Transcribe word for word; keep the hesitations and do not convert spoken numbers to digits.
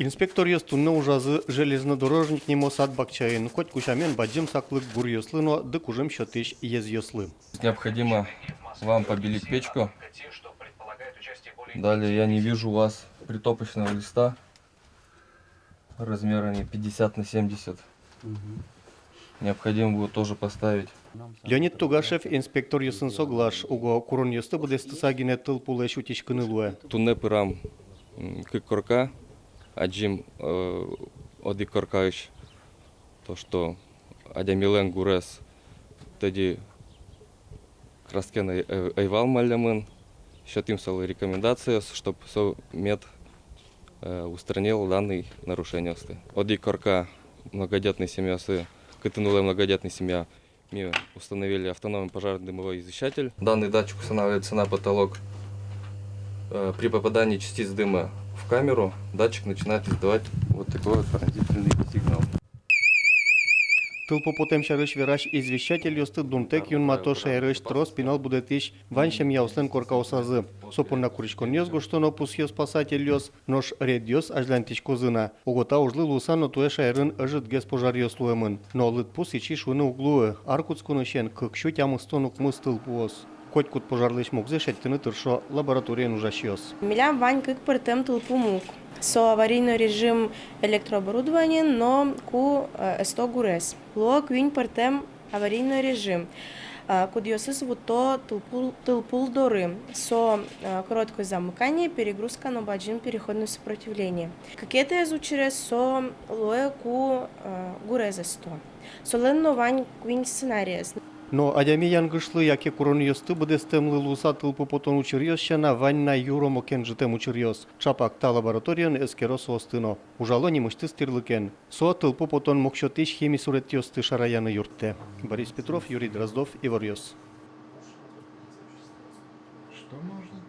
Инспекторъёс туннэ ужазы Железнодорожник нимо сад бакчаын, котьку сямен бадӟым саклык гуръёслы но дыкужым сётӥсь езъёслы. Необходимо вам побелить печку. Далее я не вижу у вас притопочного листа. Размерами пятьдесят на семьдесят. Необходимо будет тоже поставить. Леонид Тугашев инспекторъёсын соглаш, уго куронъёсты быдэстыса гинэ тылпулэсь утиськыны луэ. Туннэ пырам, м, кык корка, адӟим, э, одӥг коркаысь, то, что адямилэн гурез тӧдьы краскен ӧй, ӧй, ӧй вал маллямын, сётӥм солы рекомендациос, чтоб со мед, э, устранил данный нарушениосты. Одӥг корка многодетной семьясы, кытын улэ многодетной семья, ми установили автономный пожарно-дымовой извещатель. Данный датчик устанавливается на потолок. Э, при попадании частиц дыма в камеру датчик начинает издавать вот такой вот пронзительный сигнал. Тылпу потэм сярысь верась извещательёсты дунтэк юнмато шаерысь трос пинал будэтӥсь вань семьяослэн коркаосазы. Со понна куриськонъёс гожтоно, пусъё спасательёс, нош рейдъёс азьланьтӥськозы на. Уго та ужлы луыса но туэ шаерын ӧжытгес пожаръёс луэмын. Но лыдпус ичи шуыны уг луы, ар кутсконысен кык сю тямыстон укмыс тылпуос. Котькуд пожарлэсь мугзэ шедьтыны тыршо лабораториын ужасьёс. Милям вань кык пӧртэм тылпу муг. Со аварийный режим электрооборудованиен но ку, э, эсто гурез. Луо куинь пӧртэм аварийный режим, э, кудъёсыз вутто тылпул, тылпул доры. Со, э, короткое замыкание, перегрузка но бадӟым переходное сопротивление. Кыкетӥез учырез со луэ ку, э, гурез эсто. Солэн но вань куинь сценариез. Но адями янгышлы яке куронъёсты быдэстэмлы луыса тылпу потон учыръёс сяна вань на юромо кенжытэм учыръёс. Чапак та лабораториын эскеро соосты но. Ужало нимысьтыз тирлыкен. Со тылпу потон муг сётӥсь хими суретъёсты шараяны юрттэ. Борис Петров, Юрий Дроздов, Иворъёс. Что можно?